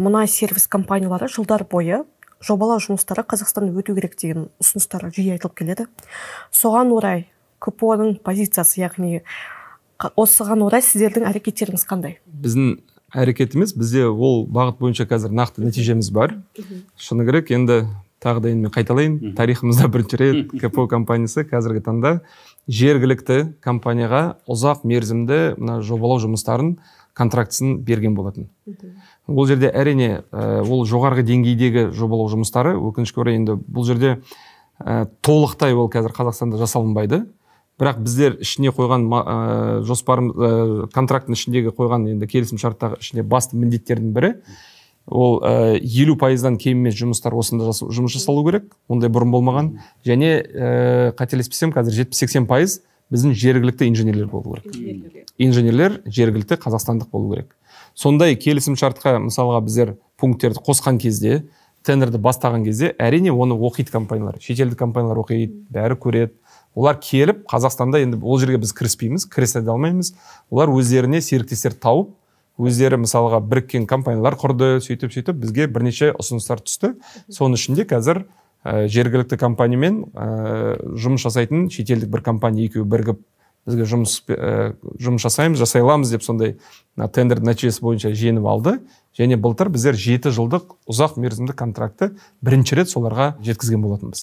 Мұнай сервис компаниялары жылдар бойы жобалау жұмыстары Қазақстанда өту керек деген ұсыныстар жиі айтылып келеді. Соған орай КПО-ның позициясы, яғни осыған орай сіздердің әрекеттеріңіз қандай? Біздің әрекетіміз, бізде ол бағыт бойынша қазір нақты нәтижеміз бар. Шыны керек, енді тағы да енді мен қайталайын, тарихымызда бірінші рет КПО компаниясы қазіргі таңда жергілікті компанияға ұзақ мерзімді мына жобалау жұмыстарын контрактісін берген болатын. Ол жерде әрине ол жоғарғы деңгейдегі жобалау жұмыстары, өкінішке орай, енді бұл жерде толықтай ол қазір Қазақстанда жасалынбайды. Бірақ біздер ішіне қойған жоспарым, контракттың ішіндегі қойған енді келісім шарттағы ішінде басты міндеттердің бірі ол 50%-дан кем емес жұмыстар осында жұмыс жасалу керек, ондай бұрын болмаған. Және қателеспесем, қазір 70-80% біздің жергілікті инженерлер болу керек. Инженерлер жергілікті қазақстандық болу керек. Сондай келісім шартқа мысалға біздер пункттерді қосқан кезде, тендерді бастаған кезде, әрине оны оқиды компаниялар, шетелдік компаниялар оқиды, бәрі көреді. Олар келіп Қазақстанда, енді ол жерге біз кіріспейміз, кірісе де алмаймыз. Олар өздеріне серіктестер тауып, өздері мысалға біріккен компаниялар құрды, сөйтіп-сөйтіп бізге бірнеше ұсыныстар түсті. Соның ішінде қазір жергілікті компаниямен жұмыс жасайтын шетелдік бір компания екеуі бірігіп бізге жұмыс жасаймыз, жасай аламыз деп сондай тендердің нәтижесі бойынша жеңіп алды. Және былтыр біздер 7 жылдық ұзақ мерзімді контрактты бірінші рет соларға жеткізген болатынбыз.